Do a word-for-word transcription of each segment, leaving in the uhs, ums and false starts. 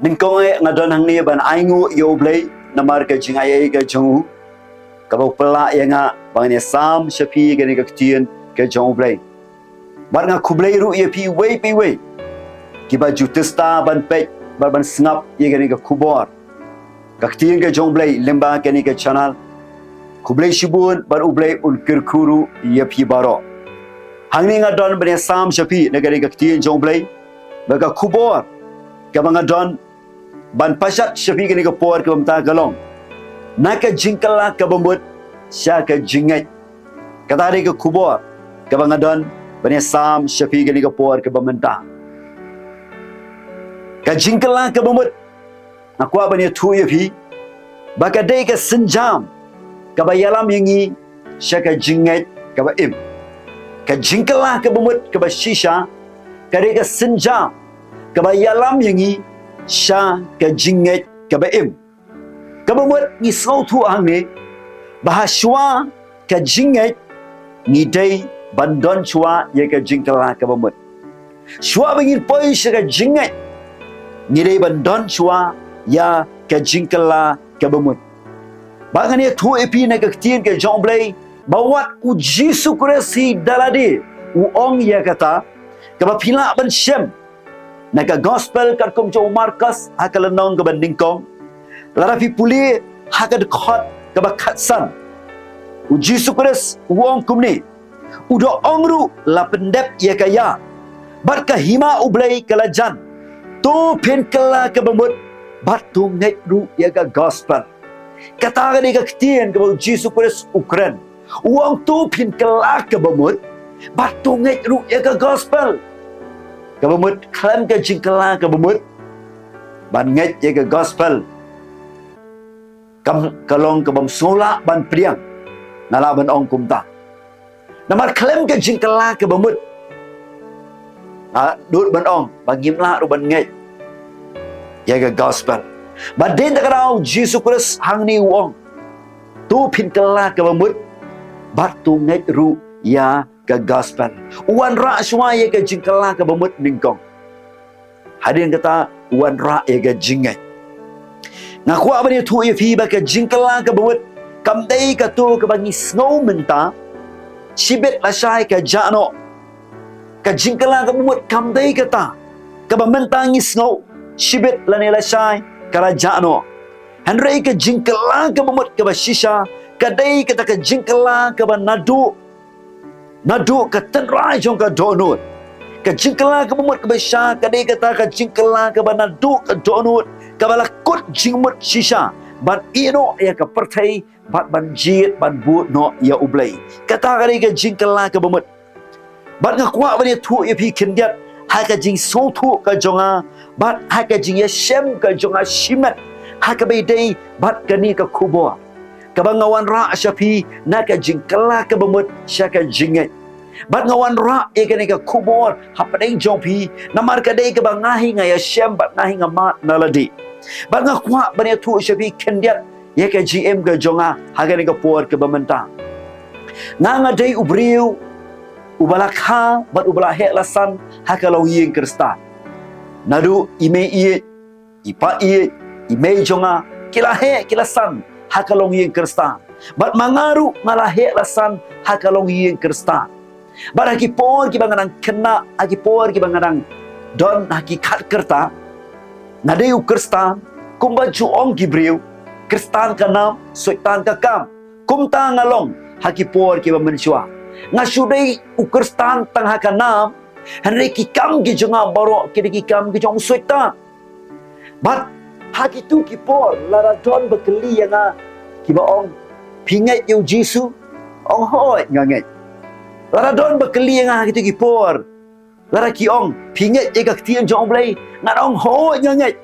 Nyngkong eh nga don hangne ban ainguh ïa U Blei namar ka jingaiei ka jong u, kaba u pynlah ïa nga ba ngan ïasam sha phi kane ka ktien ka jong U Blei. Bad nga khublei ruh ïa phi iwei pa iwei kiba ju tista ban peit bad ban sngap ïa kane ka khubor, ka ktien ka jong U Blei lyngba kane ka channel. Khublei shibun bad U Blei un kyrkhu ruh ïa phi baroh. Hangne nga don ban ïasam sha phi na kane ka ktien jong U Blei, bad ka khubor kaba nga don ban pashat sha phi kane ka por kaba mynta ka long, na ka jingkylla kaba mut sha ka jingngeit. Kata dei ka khubor kaba nga don ban ïasam sha phi kane ka por kaba mynta. Ka jingkylla kaba mut, nga kwah ban ïathuh ïa phi ba ka dei ka sienjam kaba ïalam ïa ngi sha ka jingngeit kaba im. Ka jingkylla kaba mut kaba shisha ka dei ka sienjam kaba ïalam ïa ngi sha ka jingngeit kaba im. Kaba mut, ngi sngewthuh hangne ba ha shuwa ka jingngeit ngi dei ban don shuwa ïa ka jingkylla kaba mut. Shuwa ba ngin poi sha ka jingngeit, ngi dei ban don shuwa ïa ka jingkylla kaba mut. Ba ngan ïathuh ïa phi na ka ktien ka jong U Blei ba wat U Jisu Khrist hi da lade u ong ïa kata, kaba phi lah ban shem na ka gospel katkum jong u Markos ha ka lynnong kaba nyngkong. Lada phi pule ha ka dkhot kaba khatsan, U Jisu Khrist u ong kumne: U da ong ruh, la pyndep ïa ka ïa, bad ka hima U Blei ka la jan. To phin kylla kaba mut bad to ngeit ruh ïa ka gospel. Kata ka dei ka ktien kaba U Jisu Khrist u kren. U ong to phin kylla kaba mut bad to ngeit ruh ïa ka gospel. Kaba mut, khlem ka jingkylla kaba mut ban ngeit ïa ka gospel, kam, ka long kabym sngewlah ban pdiang. Nga lah ban ong kumta. Namar khlem ka jingkylla kaba mut, nga dud ban ong ba ngim lah ruh ban ngeit ïa ka gospel. Bad dei na kata ka daw U Jisu Khrist hangne u ong: To phin kylla kaba mut bad to ngeit ruh ïa ka gospel. U wanrah shuwa ïa ka jingkylla kaba mut nyngkong. Hadien kata u wanrah ïa ka jingngeit. Nga kwah ban ïathuh ïa phi ba ka jingkylla kaba mut kam dei kato kaba ngi sngew mynta, shibit lashai ka jah noh. Ka jingkylla kaba mut kam dei kata kaba mynta ngi sngew, shibit lane lashai ka la jah noh. Hynrei ka jingkylla kaba mut kaba shisha ka dei kata ka jingkylla kaba naduh, naduh ka tynrai jong ka dohnud. Ka jingkylla kaba mut kaba shisha ka dei kata ka jingkylla kaba naduh ka dohnud, kaba la kut jingmut shisha ban ïeh noh ïa ka pyrthei bad ban jied ban bud noh ïa U Blei. Kata ka dei ka jingkylla kaba mut. Bad nga kwah ban ïathuh ïa phi khyndiat ha ka jingsngewthuh ka jong nga bad ha ka jingïashem ka jong nga shimet ha kaba ïadei bad kane ka khubor, kaba nga wanrah sha phi na ka jingkylla kaba mut sha ka jingngeit. Bad nga wanrah ïa kane ka khubor hapdeng jong phi namar ka dei kaba nga hi nga ïashem bad nga hi nga mad na lade. Bad nga kwah ban ïathuh sha phi khyndiat ïa ka jingim ka jong nga ha kane ka por kaba mynta. Nga, nga dei u briew uba la kha bad uba la heh la san ha ka longïing Khristan. Naduh i mei ïeit, i pa ïeit, i mei jong nga, ki la heh ki la san ha ka longïing Khristan. Bad ma nga ruh nga la heh la san ha ka longïing Khristan. Bad ha ki por kiba nga dang khynnah, ha ki por kiba nga dang don ha ki khatrta, nga dei u Khristan. Kumba ju ong ki briew, Khristan ka nam, Soitan ka kam. Kumta nga long ha ki por kiba mynshuwa. Nga shu dei u Khristan tang ha ka nam, hynrei ki kam ki jong nga baroh ki dei ki kam ki jong u Soitan. Bad ha kito ki por, lada don ba kylli ïa nga kiba ong, phi ngeit ïa u Jisu? Ong, hooid, nga ngeit. Lada don ba kylli ïa nga ha kito ki por, lada ki ong, phi ngeit ïa ka ktien jong U Blei? Ngan ong, hooid, nga ngeit.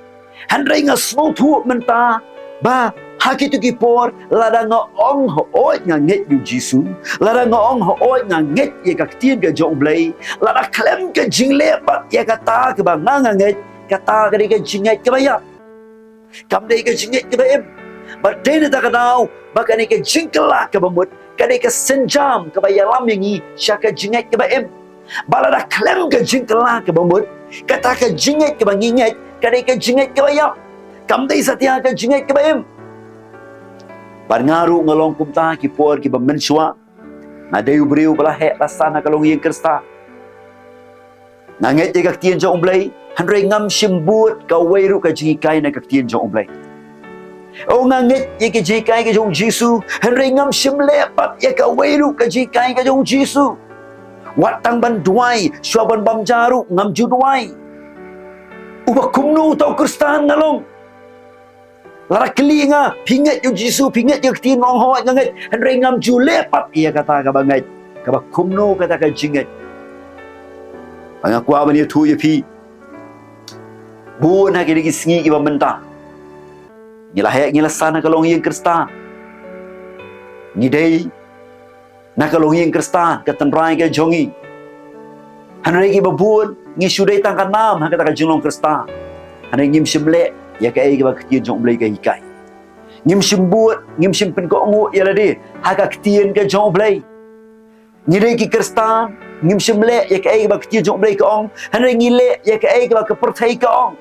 Hynrei nga sngewthuh mynta ba ha kito ki por, lada nga ong, hooid, nga ngeit ïa u Jisu, lada nga ong, hooid, nga ngeit ïa ka ktien ka jong U Blei, lada khlem ka jingleh bad ïa kata kaba nga, nga ngeit, kata ka dei ka jingngeit kaba ïap. Kam dei ka jingngeit kaba im. Bad dei na kata ka daw ba kane ka jingkylla kaba mut ka dei ka sienjam kaba ïalam ïa ngi sha ka jingngeit kaba im. Bad lada khlem ka jingkylla kaba mut, kata ka jingngeit kaba ngi ngeit ka dei ka jingngeit kaba ïap. Kam dei satia ka jingngeit kaba im. Bad nga ruh nga long kumta ki por kiba mynshuwa. Nga dei u briew ba la heh la san ha ka longïing Khristan. Nga ngeit ïa ka ktien jong U Blei, hynrei ngam shym bud kawei ruh ka jinghikai na ka ktien jong U Blei. O, nga ngeit ïa ka jinghikai ka jong U Jisu, hynrei ngam shym leh pat ïa kawei ruh ka jinghikai ka jong U Jisu. Wat tang ban duwai, shuwa ban bam ja ruh ngam ju duwai. Uba kumno uta u Khristan nga long? Lada kylli nga, phi ngeit ïa U Jisu, phi ngeit ïa ka ktien, nga ong hooid nga ngeit, hynrei ngam ju leh pat ïa kata kaba ngeit. Kaba kumno kata ka jingngeit? Ba nga kwah ban ïathuh ïa phi. Bun ha kine ki sngi kiba mynta, ngi la heh ngi la san ha ka longïing Khristan. Ngi dei na ka longïing Khristan, ka tynrai ka jong ngi. Hynrei kiba bun ngi shu dei tang ka nam ha kata ka jinglong Khristan, hynrei ngim shym leh ïa kaei kaba ka ktien jong U Blei ka hikai. Ngim shym bud, ngim shym pynkohnguh ïa lade ha ka ktien ka jong U Blei. Ngi dei ki Khristan, ngim shym leh ïa kaei kaba ka ktien jong U Blei ka ong, hynrei ngi leh ïa kaei kaba ka pyrthei ka ong.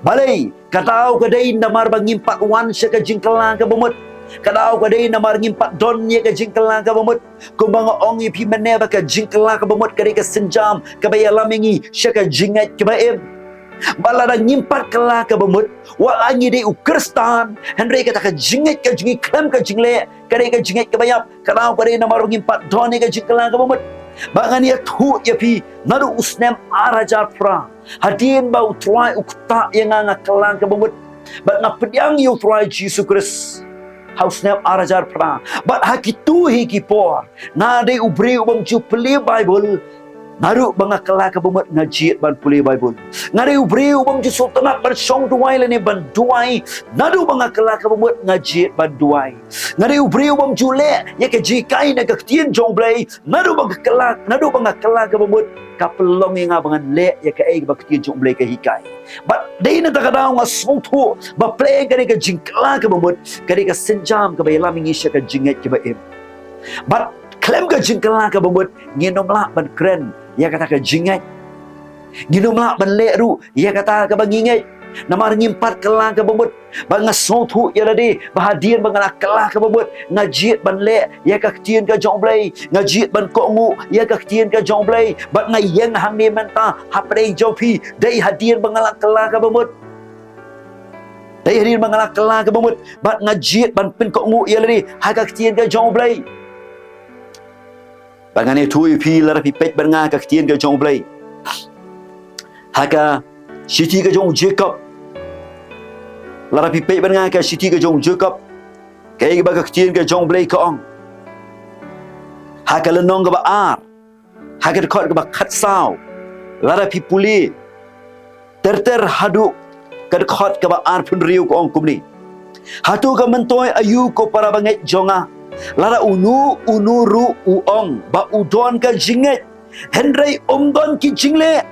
Balei? Ka daw ka dei namar ba ngim pat wan sha ka jingkylla kaba mut. Ka daw ka dei namar ngim pat don ïa ka jingkylla kaba mut. Kumba nga ong ïa phi mynne ba ka jingkylla kaba mut ka dei ka sienjam kaba ïalam ïa ngi sha ka jingngeit kaba im. Bad lada ngim pat kylla kaba mut, wat la ngi dei u Khristan, hynrei kata ka jingngeit ka jong ngi khlem ka jingleh ka dei ka jingngeit kaba ïap. Ka daw ka dei namar ba ngim pat don ïa ka jingkylla kaba mut. Ba ngan ïathuh ïa phi, naduh u snem ar hajar phra, hadien ba U Trai u ktah ïa nga, nga kylla kaba mut. Bad nga pdiang ïa U Trai Jisu Khrist ha u snem ar hajar phra. Bad ha kito hi ki por, nga dei u briew u bym ju pule Baibl. Naduh ba nga kylla kaba mut nga jied ban pule Baibl. Nga dei u briew u bym ju sngewtynnat ban shong duwai lane ban duwai. Naduh ba nga kylla kaba mut nga jied ban duwai. Nga dei u briew u bym ju leh ïa ka jinghikai na ka ktien jong U Blei. Naduh ba nga kylla, naduh ba nga kylla kaba mut, ka pynlong ïa nga ba ngan leh ïa kaei kaba ka ktien jong U Blei ka hikai. Bad dei na kata ka daw nga sngewthuh ba pleng ka dei ka jingkylla kaba mut, ka dei ka sienjam kaba ïalam ïa ngi sha ka jingngeit kaba im. Bad khlem ka jingkylla kaba mut, ngin ym lah ban kren ïa kata ka jingngeit. Ngin ym lah ban leh ruh ïa kata kaba ngi ngeit, namar ngim pat kylla kaba mut. Bad nga sngewthuh ïa lade ba hadien ba nga la kylla kaba mut, nga jied ban leh ïa ka ktien ka jong U Blei, nga jied ban kohnguh ïa ka ktien ka jong U Blei. Bad nga ïeng hangne mynta hapdeng jong phi, dei hadien ba nga la kylla kaba mut. Dei hadien ba nga la kylla kaba mut bad nga jied ban pynkohnguh ïa lade ha ka ktien ka jong U Blei. Bad ngan ïathuh ïa phi, lada phi peit bad nga ha ka ktien ka jong U Blei, ha ka shithi ka jong u Jakob. Lada phi peit bad nga ha ka shithi ka jong u Jakob, kaei ba ka ktien ka jong U Blei ka ong ha ka lynnong kaba ar, ha ka dkhot kaba khatsaw, lada phi pule ter ter haduh ka dkhot kaba arphew hynriew, ka ong kumne: Hato ka myntoi aïu, ko para bangeit jong nga, lada uno uno ruh u ong ba u don ka jingngeit, hynrei um don ki jingleh?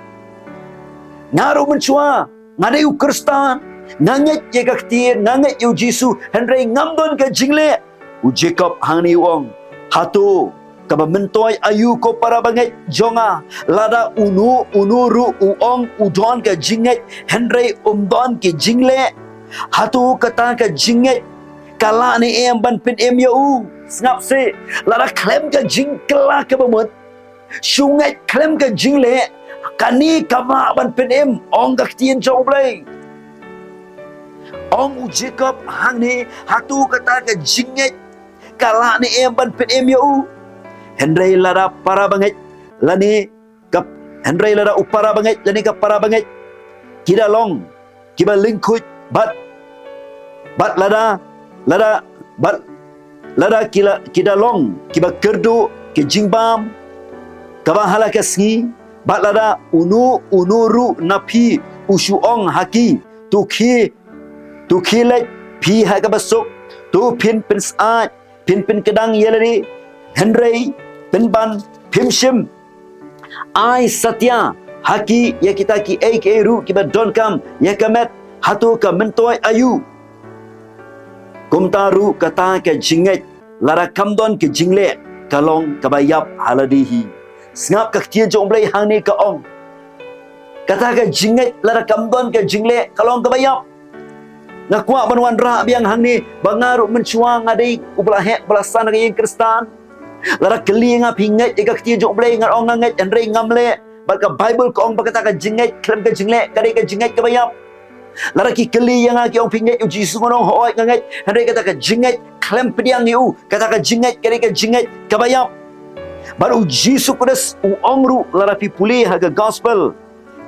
Nga ruh mynshuwa, nga dei u Khristan, nga ngeit ïa ka ktien, nga ngeit ïa u Jisu, hynrei ngam don ka jingleh. U Jakob hangne u ong: Hato kaba myntoi aïu, ko para bangeit jong nga, lada uno uno ruh u ong u don ka jingngeit, hynrei um don ki jingleh? Hato kata ka jingngeit ka lah ne em ban pynim ïa u? Sngap seh, lada khlem ka jingkylla kaba mut, shu ngeit khlem ka jingleh, kane kam lah ban pynim, ong ka ktien jong U Blei. Ong u Jakob hangne, hato kata ka jingngeit ka lah ne em ban pynim ïa u? Hynrei lada para bangeit lane ka, hynrei lada u para bangeit lane ka para bangeit ki da long kiba lyngkhuid bad, bad lada, lada, bad lada ki la, ki da long kiba kyrduh ki jingbam kaba ha la ka sngi, bad lada uno uno ruh na phi u shu ong ha ki: To khie, to khie leit phi ha kaba suk, to phin pynsyaid, phin pynkdang ïa lade, hynrei pynban phim shym ai satia ha ki ïa kita kiei kiei ruh kiba donkam ïa ka met, hato ka myntoi aïu? Kumta ruh kata ka jingngeit, lada kam don ka jingleh, ka long kaba ïap ha lade hi. Sngap ka ktien jong U Blei hangne ka ong: Kata ka jingngeit lada kam don ka jingleh ka long kaba ïap. Nga kwah ban wanrah biang hangne ba nga ruh mynshuwa nga dei uba la heh uba la san ha ka ïing Khristan. Lada kylli nga phi ngeit ïa ka ktien jong U Blei ngan ong nga ngeit hynrei ngam leh. Bad ka Baibl ka ong ba kata ka jingngeit khlem ka jingleh ka dei ka jingngeit kaba ïap. Lada ki kylli ïa nga ki ong phi ngeit ïa U Jisu ngan ong hooid nga ngeit hynrei kata ka jingngeit khlem pdiang ïa u kata ka jingngeit ka dei ka jingngeit kaba ïap. Bad U Jisu Khrist u ong ruh lada phi pule ha ka gospel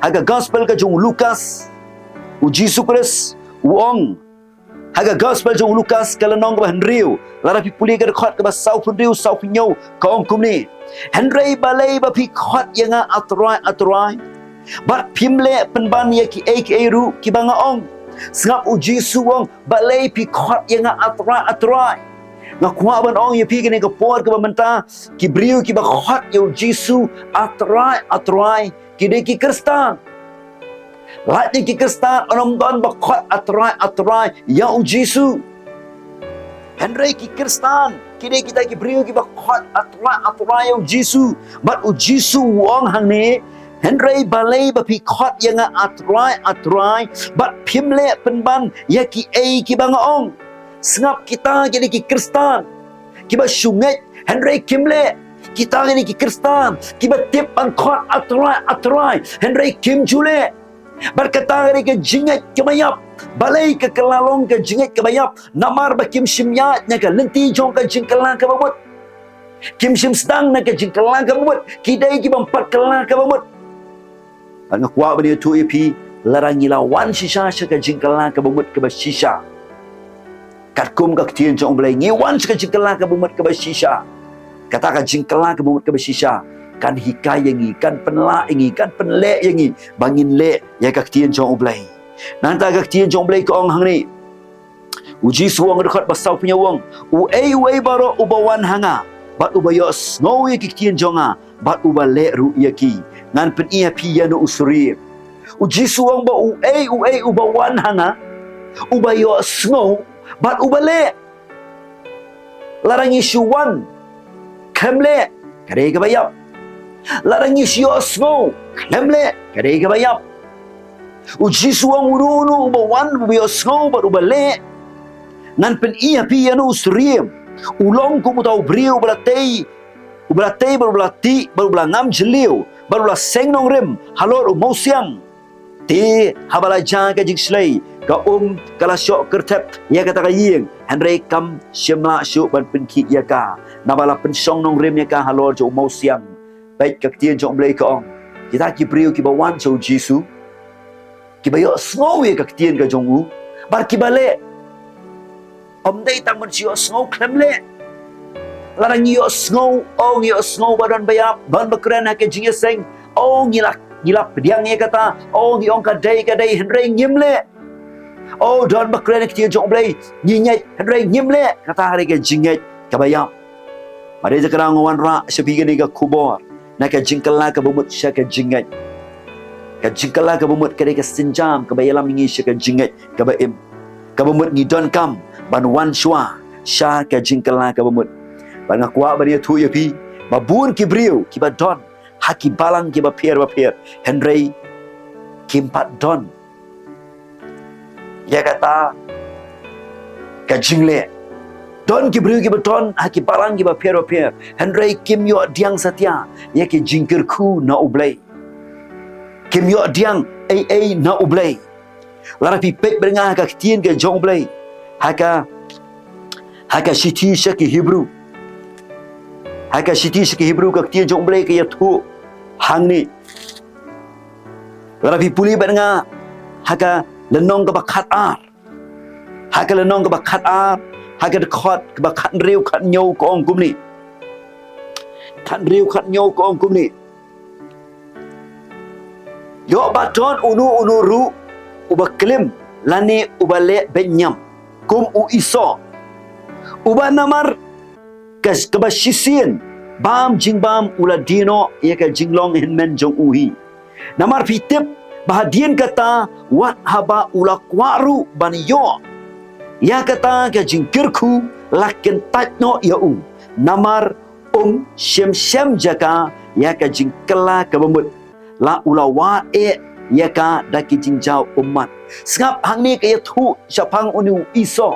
ha ka gospel ka jong u Lukas, U Jisu Khrist u ong ha ka gospel jong u Lukas ka lynnong kaba hynriew lada phi pule ka dkhot kaba sawphew hynriew sawphew hynñiew ka ong kumne. Hynrei balei ba phi khot ïa nga A Trai A Trai bad phim leh pynban ïa kiei kiei ruh kiba nga ong. Sngap U Jisu u ong balei phi khot ïa nga A Trai A Trai. Nga kwah ban ong ïa phi kane ka por kaba mynta ki briew kiba khot ïa U Jisu A Trai A Trai ki dei ki Khristan. Lait ïa ki Khristan ym don ba khot A Trai A Trai ïa U Jisu. Hynrei ki Khristan ki dei kita ki briew kiba khot A Trai A Trai ïa U Jisu. Bad U Jisu u ong hangne hynrei balei ba phi khot ïa nga A Trai A Trai bad phim leh pynban ïa kiei kiba nga ong. Sngap kita ki dei ki Khristan kiba shu ngeit hynrei kim leh. Kita ki dei ki Khristan kiba tip ban khot A Trai A Trai hynrei kim ju leh. Bad kata ka dei ka jingngeit kaba ïap. Balei ka kylla long ka jingngeit kaba ïap? Namar ba kim shim ïaid na ka lynti jong ka jingkylla kaba mut. Kim shim sdang na ka jingkylla kaba mut. Ki dei ki bym pat kylla kaba mut. Bad nga kwah ban ïathuh ïa phi lada ngi la wan shisha sha ka jingkylla kaba mut kaba shisha. Katkum ka ktien jong U Blei ngi wan sha ka jingkylla kaba mut kaba shisha. Kata ka jingkylla kaba mut kaba shisha kan hikai ïa ngi kan pynlah ïa ngi kan pynleh ïa ngi ba ngin leh ïa ka ktien jong U Blei. Nangta ka ktien jong U Blei ka ong hangne. U Jisu u ong ha ka dkhot ba sawphew hynñiew u ong, uei uei baroh uba wan ha nga bad uba ïohsngew ïa ki ktien jong nga bad uba leh ruh ïa ki, ngan pyni ha phi ïano u suriem. U Jisu u ong ba uei uei uba wan ha nga, uba ïohsngew bad uba leh. Lada ngi shu wan khlem leh ka dei kaba ïap. Lada ngi shu ïohsngew khlem leh ka dei kaba ïap. U Jisu u ong uno uno uba wan uba ïohsngew bad uba leh, ngan pyni ha phi ïano u suriem. U long kum uta u briew uba la tei uba la tei bad uba la tih bad uba la ngam jylliew bad uba la seng nongrim halor u mawsiang. Te haba la jia ka jingshlei ka um ka la shoh kyrthep ïa kata ka ïing hynrei kam shym lah shuh ban pynkhih ïa ka. Naba la pynshong nongrim ïa ka halor jong u mawsiang. Peit ka ktien jong U Blei ka ong, kita ki briew kiba wan sha U Jisu kiba ïohsngew ïa ka ktien ka jong u bad kiba leh. Ym dei tang ban shu ïohsngew khlem leh. Lada ngi ïohsngew, o ngi ïohsngew ba don ba ïap, don ba kren ha ka jingïaseng, o ngi la ngi la pdiang ïa kata, o ngi ong ka dei ka dei hynrei ngim leh. O don ba kren ha ka ktien jong U Blei, ngi ngeit hynrei ngim leh, kata ka dei ka jingngeit kaba ïap. Mar ïa kata nga wanrah sha phi kane ka khubor na ka jingkylla kaba mut sha ka jingngeit. Ka jingkylla kaba mut ka dei ka sienjam kaba ïalam ngi sha ka jingngeit kaba im. Kaba mut ngi donkam ban wan shuwa sha ka jingkylla kaba mut. Bad nga kwah ban ïathuh ïa phi ba bun ki briew kiba don ha ki balang kiba pher ba pher hynrei kim pat don ïa kata ka jingleh. Don ki briew kiba don ha ki balang kiba pher ba pher hynrei kim ïoh diang satia ïa ki jingkyrkhu na U Blei. Kim ïoh diang ei ei na U Blei. Lada phi peit bad nga ha ka ktien ka jong U Blei ha ka ha ka shithi sha ki Hebru. Ha ka shithi sha ki Hebru ka ktien jong U Blei ka ïathuh hangne. Lada phi pule bad nga ha ka lynnong kaba khat ar. Ha ka lynnong kaba khat ar ha ka dkhot kaba khat hynriew khat hynñiew ka ong kumne. Khat hynriew khat hynñiew ka ong kumne. Ïoh ba don uno uno ruh uba klim lane uba leh beit niam kum u Esau, uba namar ka kaba shisien bam jingbam u la die noh ïa ka jinglong hynmen jong u hi. Namar phi tip ba hadien kata wat haba u la kwah ruh ban ïoh ïa kata ka jingkyrkhu la kyntait noh ïa u. Namar um shym shem jaka ïa ka jingkylla kaba mut. La u la wad eh ïa ka da ki jingjaw ummat. Sngap hangne ka ïathuh shaphang une u Esau.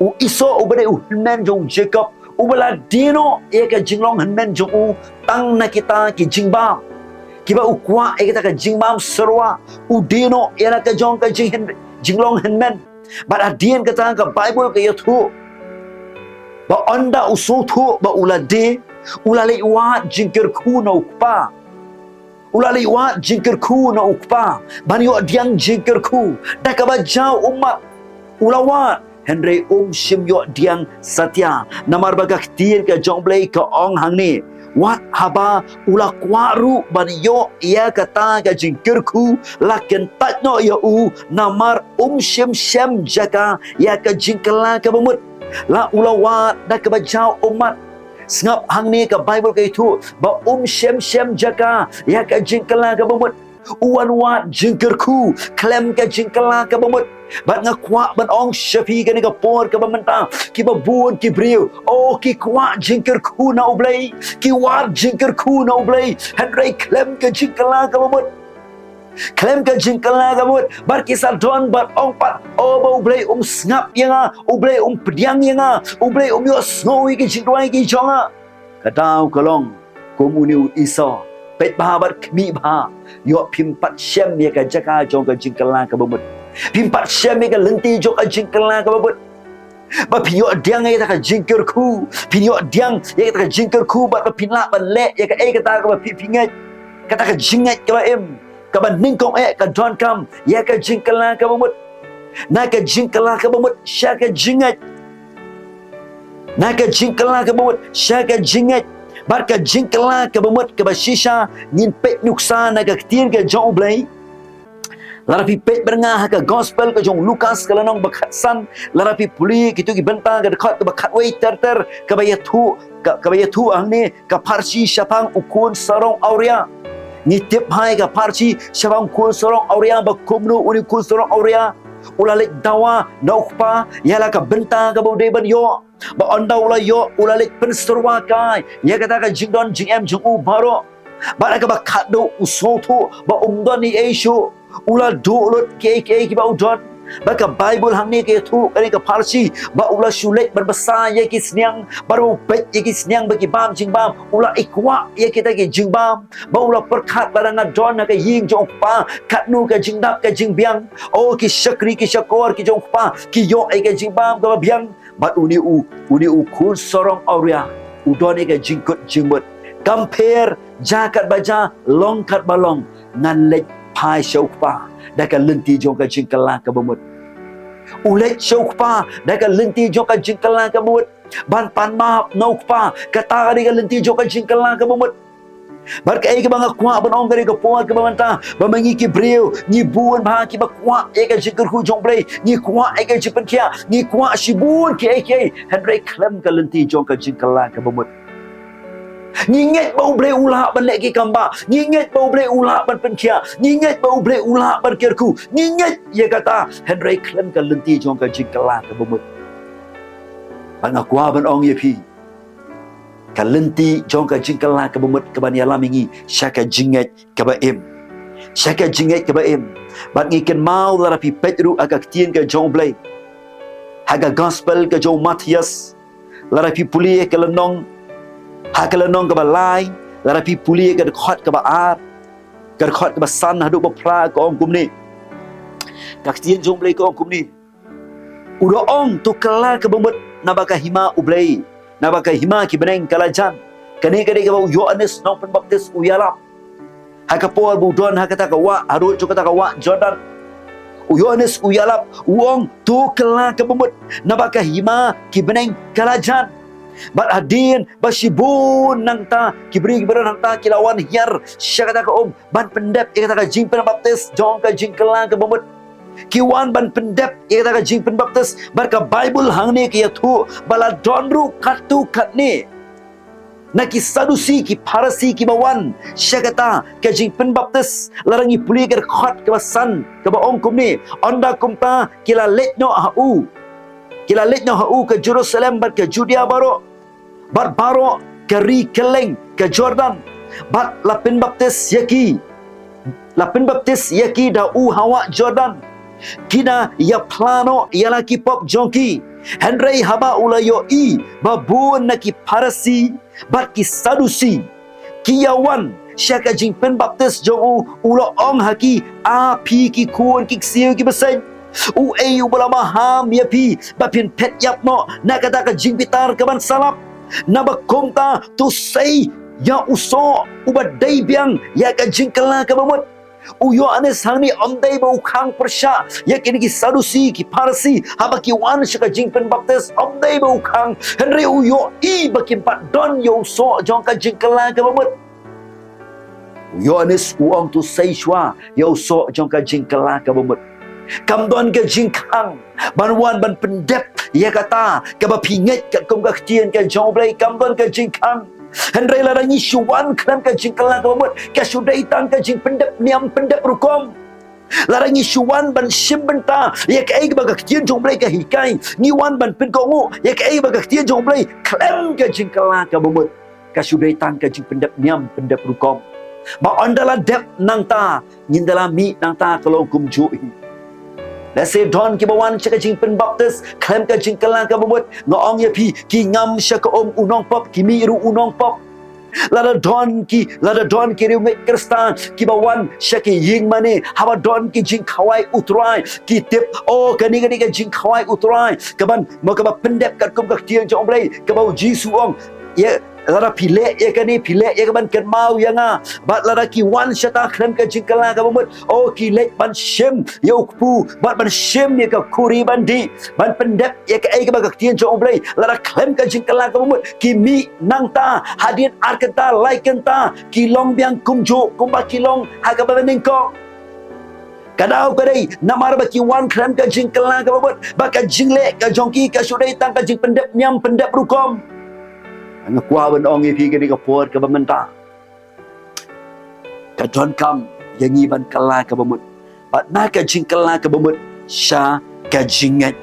U Esau uba dei u hynmen jong u Jacob, uba la die noh ïa ka jinglong hynmen jong u tang na kita ki jingbam. Kiba u kwah ïa kita ka jingbam syrwa, u die noh ïa la ka jong ka jing hyn-, jinglong hynmen. Bad hadien kata ka Baibl ka ïathuh ba ynda u sngewthuh ba u la die, u la leit wad jingkyrkhu na u kpa. U la leit wad jingkyrkhu na u kpa ban ïoh diang jingkyrkhu da kaba jaw ummat. U la wad, hynrei um shym ïoh diang satia. Namar ba ka ktien ka jong U Blei ka ong hangne, wat haba u la kwah ruh ban ïoh ïa kata ka jingkyrkhu, la kyntait noh ïa u, namar um shym shem jaka ïa ka jingkylla kaba mut. La u la wad da kaba jaw ummat. Sngap hangne ka Baibl ka ïathuh ba um shem shem jaka ïa ka jingkylla kaba mut. U wan wad jingkyrkhu khlem ka jingkylla kaba mut. Bad nga kwah ban ong sha phi kane ka por kaba mynta, kiba bun ki briew, oh, ki kwah jingkyrkhu na U Blei, ki wad jingkyrkhu na U Blei, hynrei khlem ka jingkylla kaba mut. Khlem ka jingkylla kaba mut, bad ki sa don bad ong pat, oh, ba U Blei um sngap ïa nga, U Blei um pdiang ïa nga, U Blei um ïohsngew ïa ki jingduwai ki jong nga. Ka daw ka long kum une u Esau, peit bha bad khmih bha, ïoh phim pat shem ïa ka jaka jong ka jingkylla kaba mut. Phim pat shem ïa ka lynti jong ka jingkylla kaba mut. Ba phin ïoh diang ïa kata ka jingkyrkhu, phin ïoh diang ïa kata ka jingkyrkhu, bad ba phin lah ban leh ïa kaei kata kaba phi, phi ngeit, kata ka jingngeit kaba im, kaba nyngkong eh ka donkam ïa ka jingkylla kaba mut. Na ka jingkylla kaba mut sha ka jingngeit. Na ka jingkylla kaba mut sha ka jingngeit. Bad ka jingkylla kaba mut kaba shisha ngin peit nuksa na ka ktien ka jong U Blei. Lada phi peit bad nga ha ka gospel ka jong u Lukas ka lynnong ba khatsan, lada phi pule kito ki bynta ka dkhot kaba khatwei ter ter, kaba ïathuh, ka, kaba ïathuh hangne ka pharshi shaphang u khun sarong awria. Ngi tip bha ïa ka pharshi shaphang u khun sarong awria, ba kumno une u khun sarong awria u la leit dawa na u kpa ïa la ka bynta kaba u dei ban ïoh. Ba ynda u la ïoh, u la leit pynsyrwa kai ïa kata ka jingdon jingem jong u baroh. Bad ha kaba khatduh u sngewthuh ba um don ei ei shuh. U la duh lut kiei kiei kiba u don. Ba ka Baibl hangne ka ïathuh kane ka pharshi ba u la shu leit ban bsa ïa ki sniang, bad u peit ïa ki sniang ba ki bam jingbam, u la i kwah ïa kita ki jingbam. Ba u la pyrkhat, lada nga don ha ka ïing jong u kpa, katno ka jingdap ka jingbiang. Oh, ki shakri ki shakor ki jong u kpa ki ïoh ïa ka jingbam kaba biang. Bad une u, une u khun sarong awria u don ïa ka jingkut jingmut. Kam pher, jia katba jia, long katba long, ngan leit phai sha u kpa da ka lynti jong ka jingkylla kaba mut. U leit sha u kpa da ka lynti jong ka jingkylla kaba mut, ban pan map na u kpa. Kata ka dei ka lynti jong ka jingkylla kaba mut. Bad kaei kaba nga kwah ban ong kane ka por kaba mynta, ba ma ngi ki briew ngi bun bha kiba kwah ïa ka jingkyrkhu jong U Blei, ngi kwah ïa ka jingpynkhiah, ngi kwah shibun kiei kiei, hynrei khlem ka lynti jong ka jingkylla kaba mut. Ngi ngeit ba U Blei u lah ban leh ki kam ba, ngi ngeit ba U Blei u lah ban pynkhiah, ngi ngeit ba U Blei u lah ban kyrkhu, ngi ngeit ïa kata, hynrei khlem ka lynti jong ka jingkylla kaba mut. Bad nga kwah ban ong ïa phi, ka lynti jong ka jingkylla kaba mut ka ban ïalam ïa ngi sha ka jingngeit kaba im. Sha ka jingngeit kaba im. Bad ngi kynmaw, lada phi peit ruh ha ka ktien ka jong U Blei, ha ka gospel ka jong u Mathaios, lada phi pule ha ka lynnong, ha ka lynnong kaba lai, lada phi pule ha ka dkhot kaba ar, ka dkhot kaba san haduh ba phra, ka ong kumne. Ka ktien jong U Blei ka ong kumne. U da ong, to kylla kaba mut, naba ka hima U Blei, naba ka hima ki bneng ka la jan. Kane ka dei kaba u Ïoannis Nongpynbaptis u ïalap ha ka por ba u don ha kata ka wah, harud jong kata ka wah Jordan. U Ïoannis u ïalap, u ong, to kylla kaba mut, naba ka hima ki bneng ka la jan. Bad hadien ba shibun nangta ki briew kiba don hangta ki la wan hiar sha kata ka um ban pyndep ïa kata ka jingpynbaptis jong ka jingkylla kaba mut. Ki wan ban pyndep ïa kata ka jingpynbaptis, bad ka Baibl hangne ka ïathuh ba la don ruh katto katne na ki Sadusi, ki Pharisi kiba wan sha kata ka jingpynbaptis. Lada ngi pule ka dkhot kaba san, kaba ong kumne, ynda kumta ki la leit noh ha u, ki la leit noh ha u ka Jerusalem bad ka Judia baroh, bad baroh ka ri kylleng ka Jordan, bad la pynbaptis ïa ki. la pynbaptis ïa ki da u ha wah Jordan, ki da ïaphla noh ïa la ki pop jong ki. Hynrei haba u la ïohi ba bun na ki Pharisi bad ki Sadusi ki ïawan sha ka jingpynbaptis jong u, u la ong ha ki, A phi ki khun ki ksiew ki bseiñ, uei uba la maham ïa phi ba phin phet ïap noh na kata ka jingbitar kaban sa lap? Naba kumta to sei ïa u soh uba dei biang ïa ka jingkylla kaba mut. U Ïoannis hangne ym dei ba u khang pyrshah ïa kine ki Sadusi ki Pharisi haba ki wan sha ka jingpynbaptis, ym dei ba u khang, hynrei u ïohi ba kim pat don ïa u soh jong ka jingkylla kaba mut. U Ïoannis u ong to sei shuwa ïa u soh jong ka jingkylla kaba mut. Kam don ka jingkhang ban wan ban pyndep ïa kata kaba phi ngeit katkum ka ktien ka jong U Blei, kam don ka jingkhang. Hynrei lada ngi shu wan khlem ka jingkylla kaba mut, ka shu dei tang ka jingpyndep niam pyndep rukom. Lada ngi shu wan ban shim bynta ïa kaei kaba ka ktien jong U Blei ka hikai, ngi wan ban pynkohnguh ïa kaei kaba ka ktien jong U Blei khlem ka jingkylla kaba mut, ka shu dei tang ka jingpyndep niam pyndep rukom. Ba ynda la dep nangta, ngin da la mih nangta ka long kumjuh hi. Lehse don kiba wan sha ka jingpynbaptis khlem ka jingkylla kaba mut, nga ong ïa phi, ki ngam sha ka um u nongpop, ki mih ruh u nongpop. Lada don ki, lada don ki riewngeit Khristan kiba wan sha ki ïing mane, haba don ki jingkhawai U Trai, ki tip, o, kane ka dei ka jingkhawai U Trai kaban, mo, kaba pyndep katkum ka ktien jong U Blei, kaba U Jisu u ong, ïa, lada phi leh ïa kane, phi leh ïa kaban kynmaw ïa nga. Bad lada ki wan shata khlem ka jingkylla kaba mut, o, ki leit ban shim ïa u kpu bad ban shim ïa ka khuri ban dih, ban pyndep ïa kaei kaba ka ktien jong U Blei. Lada khlem ka jingkylla kaba mut ki mih nangta, hadien ar kynta, lai kynta, ki long biang kumjuh kumba ki long ha kaba nyngkong. Ka daw ka dei namar ba ki wan khlem ka jingkylla kaba mut, ba ka jingleh ka jong ki ka shu dei tang ka jingpyndep niam pyndep rukom. Nga kwah ban ong ïa phi kane ka por kaba mynta, ka donkam ïa ngi ban kylla kaba mut, bad na ka jingkylla kaba mut sha ka jingngeit.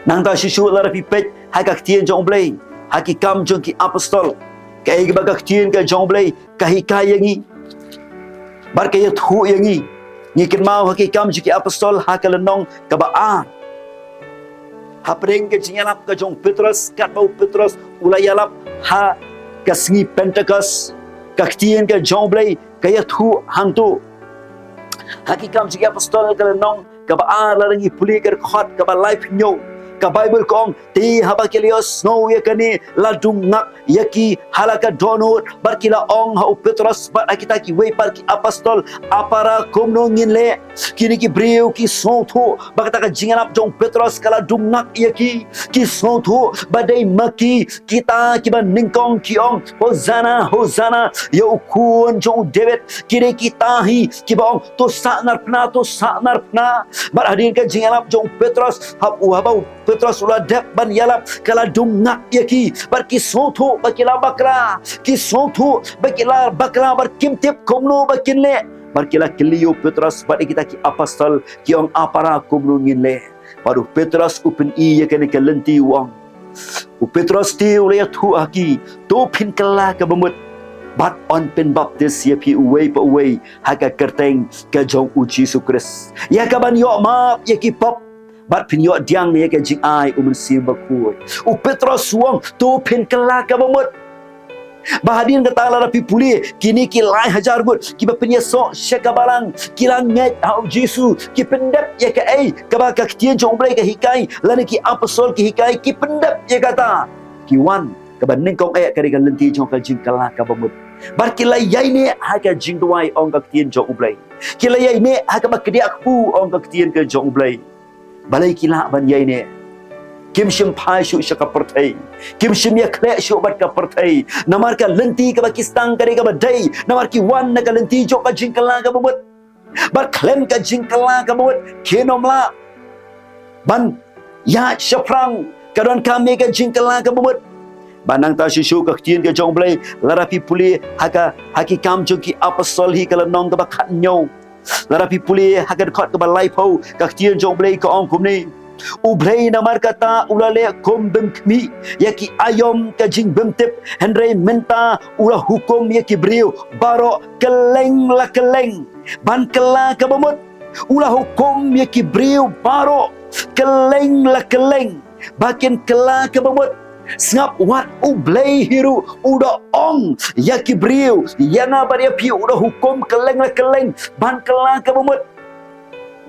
Nangta shuh shuh lada phi peit ha ka ktien jong U Blei, ha Ki Kam jong ki Apostol, kaei kaba ka ktien ka jong U Blei ka hikai ïa ngi bad ka ïathuh ïa ngi. Ngi kynmaw ha Ki Kam jong ki Apostol ha ka lynnong kaba ar, hapdeng ka jingïalap ka jong u Petros, katba u Petros u la ïalap ha ka sngi Pentekost, ka ktien ka jong U Blei ka ïathuh hangto. Ha Ki Kam jong ki Apostol ka lynnong kaba ar, lada ngi pule ka dkhot kaba laiphew hynñiew, ka Baibl ka ong, te haba ki la ïohsngew ïa kane, la dung ngak ïa ki ha la ka dohnud, bad ki la ong ha u Petros bad ha kita kiwei pat ki apostol, A para, kumno ngin leh? Kine ki briew ki sngewthuh ba kata ka jingïalap jong u Petros ka la dung ngak ïa ki. Ki sngewthuh ba dei ma ki, kita kiba nyngkong ki ong, Hosanna, Hosanna ïa u Khun jong u David. Ki dei kita hi kiba ong, to sahnarphna, to sahnarphna. Bad hadien ka jingïalap jong u Petros, hab-, haba u Petros u la dep ban ïalap, ka la dung ngak ïa ki. Bad ki sngewthuh ba ki la bakla. Ki sngewthuh ba ki la bakla, bad kim tip kumno ba kin leh. Bad ki la kylli ïa u Petros bad ïa kita ki apostol, ki ong, A para, kumno ngin leh? Bad u Petros u pyni ïa kane ka lynti, u ong, u Petros te u la ïathuh ha ki, to phin kylla kaba mut, bad yn pynbaptis ïa phi uwei pa uwei ha ka kyrteng ka jong u Jisu Khrist, ïa kaban ïoh map ïa ki pop, bad phin ïoh pdiang ïa ka jingai u Mynsiem Bakhuid. U Petros u ong, to phin kylla kaba mut. Ba hadien kata, lada phi pule, kine ki lai hajar ngut kiba pynïasoh sha ka balang, ki la ngeit ha u Jisu, ki pyndep ïa kaei kaba ka ktien jong U Blei ka hikai, lane ki apostol ki hikai, ki pyndep ïa kata. Ki wan, kaba nyngkong eh ka dei ka lynti jong ka jingkylla kaba mut. Bad ki la ïaineh ha ka jingduwai, ong ka ktien jong U Blei. Ki la ïaineh ha kaba kdiah kpu, ong ka ktien ka jong U Blei. Balei ki lah ban ïaineh? Kim shym phai shuh sha ka pyrthei. Kim shym ïakhleh shuh bad ka pyrthei. Namar ka lynti kaba ki sdang ka dei kaba dei. Namar ki wan na ka lynti jong ka jingkylla kaba mut. Bad khlem ka jingkylla kaba mut, kim lah ban ïaid shaphrang. Ka donkam ïa ka jingkylla kaba mut. Bad nangta shuh shuh ka ktien ka jong U Blei, lada phi pule ha ka, ha Ki Kam jong ki Apostol hi, ka lynnong kaba khathynñiew, lada phi pule ha ka dkhot kaba laiphew, ka ktien jong U Blei ka ong kumne. U Blei namar kata u la leh kum bym khmih ïa ki aïom ka jingbymtip, hynrei mynta u la hukum ïa ki briew baroh kylleng la kylleng ban kylla kaba mut. U la hukum ïa ki briew baroh kylleng la kylleng ba kin kylla kaba mut. Sngap wat U Blei hi ruh u da ong ïa ki briew, ïa nga bad ïa phi, u da hukum kylleng la kylleng ban kylla kaba mut.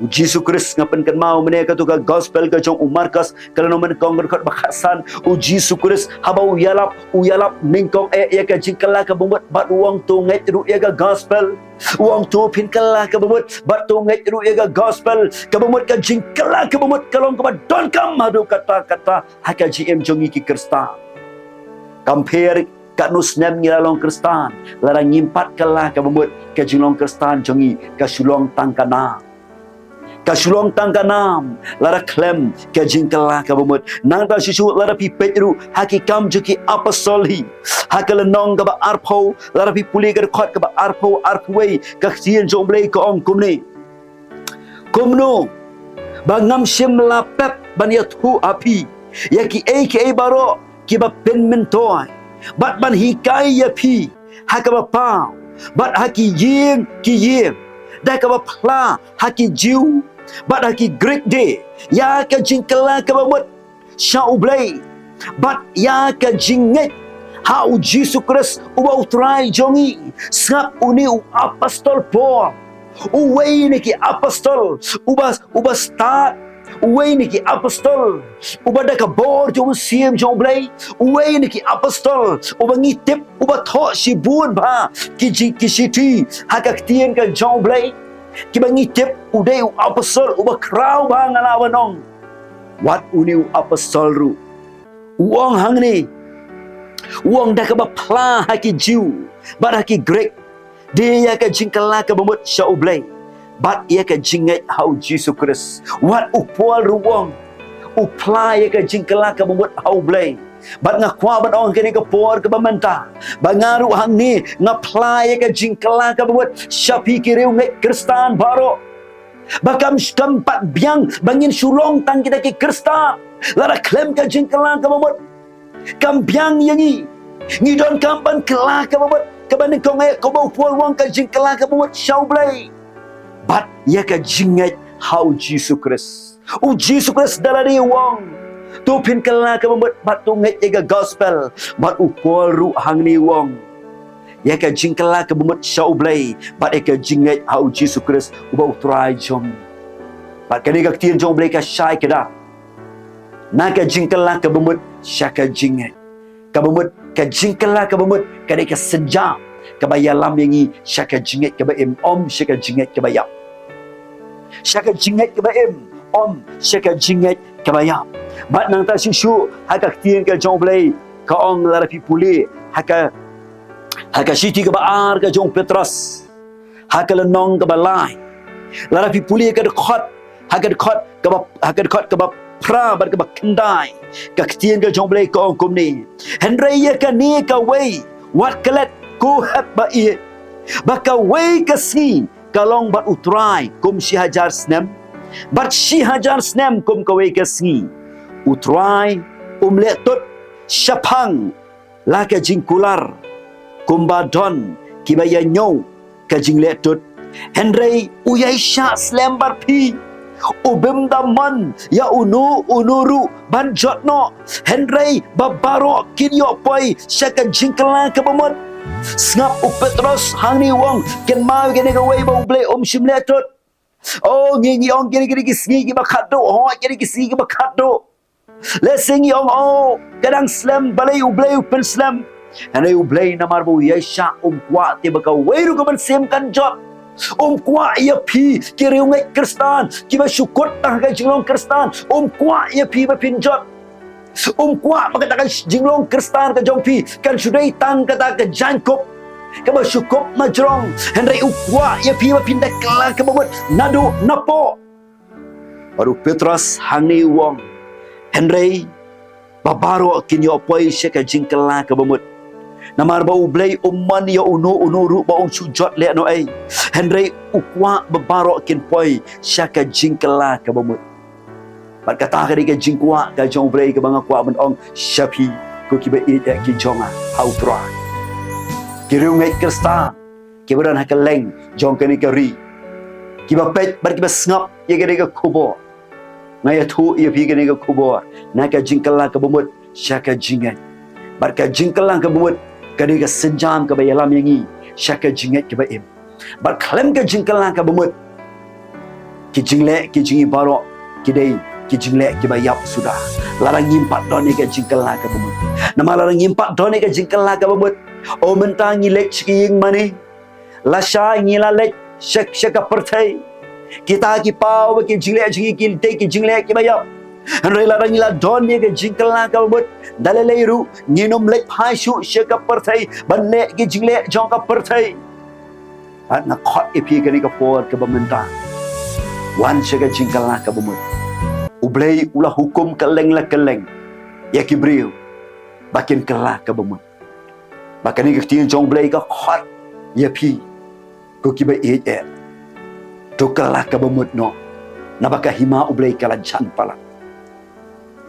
U Jisu Khrist, nga pynkynmaw mynne, kato ka gospel ka jong u Markos, ka lynnong ba nyngkong, ka dkhot ba khatsan. U Jisu Khrist haba u ïalap, u ïalap nyngkong eh ïa ka jingkylla kaba mut bad u ong to ngeit ruh ïa ka gospel. U ong to phin kylla kaba mut bad to ngeit ruh ïa ka gospel. Kaba mut, ka jingkylla kaba mut ka long kaba donkam haduh katta katta ha ka jingim jong ngi ki Khristan. Kam pher katno snem ngi la long Khristan, lada ngim pat kylla kaba mut, ka jinglong Khristan jong ngi ka shu long tang ka nam. Ka shu long tang ka nam lada khlem ka jingkylla kaba mut. Nangta shuh shuh lada phi peit ruh ha Ki Kam jong ki Apostol hi, ha ka lynnong kaba arphew, lada phi pule ka dkhot kaba arphew, arphew wei, ka ktien jong U Blei ka ong kumne: Kumno ba ngam shym la pep ban ïathuh ha phi ïa kiei kiei baroh kiba pynmyntoi, bad ban hikai ïa phi ha kaba paw bad ha ki ïing ki ïing, da kaba phla ha ki Jiw bad ha ki Grik de ïa ka jingkylla kaba mut sha U Blei bad ïa ka jingngeit ha U Jisu Khrist uba U Trai jong ngi. Sngap, une u Apostol Paul, uwei na ki apostol uba, uba stad, uwei na ki apostol uba da ka bor jong u Mynsiem jong U Blei, uwei na ki apostol uba ngi tip uba thoh shibun bha ki ji-, ki shithi ha ka Ktien ka jong U Blei, kiba ngi tip u dei u apostol uba khraw bha, nga lah ban ong. Wat une u apostol ruh u ong hangne, u ong da kaba phla ha ki Jiw bad ha ki Grik de ïa ka jingkylla kaba mut sha U Blei bad ïa ka jingngeit ha U Jisu Khrist. Wat u Paul ruh u ong, u phla ïa ka jingkylla kaba mut ha U Blei. Bad nga kwah ban ong kane ka por kaba mynta ba nga ruh hangne nga phla ïa ka jingkylla kaba mut sha phi ki riewngeit Khristan baroh, ba kam, kam pat biang ba ngin shu long tang kita ki Khristan lada khlem ka jingkylla kaba mut. Kam biang ïa ngi. Ngi donkam ban kylla kaba mut. Kaba nyngkong eh, kaba u Paul u ong, ka jingkylla kaba mut sha U Blei bad ïa ka jingngeit ha U Jisu Khrist. U Jisu Khrist da lade u ong, to phin kylla kaba mut bad to ngeit ïa ka gospel. Bad u Paul ruh hangne u ong, ïa ka jingkylla kaba mut sha U Blei bad ïa ka jingngeit ha U Jisu Khrist uba U Trai jong ngi. Bad kane ka Ktien jong U Blei ka shai kdar na ka jingkylla kaba mut sha ka jingngeit. Kaba mut, ka jingkylla kaba mut ka dei ka sienjam kaba ïalam ïa ngi sha ka jingngeit kaba im, ym sha ka jingngeit kaba ïap. Sha ka jingngeit kaba im, ym sha ka jingngeit kaba ïap. Bad nangta shuh shuh ha ka Ktien ka jong U Blei ka ong, lada phi pule ha ka, ha ka shithi kaba ar ka jong u Petros, ha ka lynnong kaba lai, lada phi pule ka dkhot, ha ka dkhot kaba, ha ka dkhot kaba phra bad kaba khyndai, ka Ktien ka jong U Blei ka ong kumne: Hynrei ïa kane kawei, wat klet, ko hep ba ïeit, ba kawei ka sngi ka long bad U Trai kum shi hajar snem, bad shi hajar snem kum kawei ka sngi. U Trai um leh tud shaphang la ka jingkular kumba don kiba ïa ñiew ka jingleh tud, hynrei u ïaishah slem bad phi. U bym da mon ïa uno uno ruh ban jot noh, hynrei ba baroh kin ïoh poi sha ka jingkylla kaba mut. Sngap, u Petros hangne u ong, kynmaw ïa kane kawei ba U Blei um shym leh tud. Oh, ngi, ngi ong kine, kine ki sngi kiba khatduh, oh, kine ki sngi kiba khatduh. Lehse ngi ong, oh, ka dang slem, balei U Blei u pynslem. Hynrei U Blei namar ba u ïaishah, um kwah te ba kawei ruh ka mynsiem kan jot. Um kwah ïa phi ki riewngeit Khristan kiba shu kut tang ha ka jinglong Khristan, um kwah ïa phi ba phin jot. Um kwah ba kata ka jinglong Khristan ka jong phi kan shu dei tang kata ka jaiñkup kaba shu kup majrong. Hynrei u kwah ïa phi ba phin da kylla kaba mut naduh napoh. Bad u Petros hangne u ong, hynrei ba baroh kin ïoh poi sha ka jingkylla kaba mut. Namar ba U Blei um mon ïa uno uno ruh ba un shu jot lehnohei, hynrei u kwah ba baroh kin poi sha ka jingkylla kaba mut. Bad kata ka dei ka jingkwah ka jong U Blei kaba nga kwah ban ong sha phi, ko kiba ïeit ki jong nga ha U Trai. Ki riewngeit Khristan kiba don ha kylleng jong kane ka ri, kiba peit bad kiba sngap ïa kane ka khubor. Nga ïathuh ïa phi kane ka khubor na ka jingkylla kaba mut sha ka jingngeit. Bad ka jingkylla kaba mut ka dei ka sienjam kaba ïalam ïa ngi sha ka jingngeit kaba im. Bad khlem ka jingkylla kaba mut, ki jingleh ki jong ngi baroh ki dei ki jingleh kiba ïap suda lada ngim pat don ïa ka jingkylla kaba mut. Namar lada ngim pat don ïa ka jingkylla kaba mut, o mynta ngi leit sha ki ïing mane, lashai ngi la leit sha, sha ka pyrthei. Kita ki paw bad ki jingleh jong ngi ki dei ki jingleh kiba ïap. Hynrei lada ngi la don ïa ka jingkylla kaba mut, da lei lei ruh ngin ym leit phai shuh sha ka pyrthei ban leh ki jingleh jong ka pyrthei. Bad nga khot ïa phi kane ka por kaba mynta, wan sha ka jingkylla kaba mut. U Blei u la hukum kylleng la kylleng ïa ki briew ba kin kylla kaba mut. Ba kane ka ktien jong U Blei ka khot ïa phi, ko kiba ïeit, to kylla kaba mut noh. Naba ka hima U Blei ka la jan palat.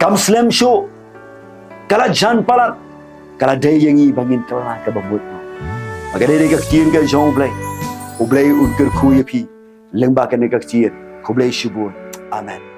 Kam slem shuh, ka la jan palat. Ka la dei ïa ngi ba ngin kylla kaba mut noh. Ba ka dei, dei ka ktien ka jong U Blei. U Blei un kyrkhu ïa phi lyngba kane ka ktien. Khublei shibun. Amen.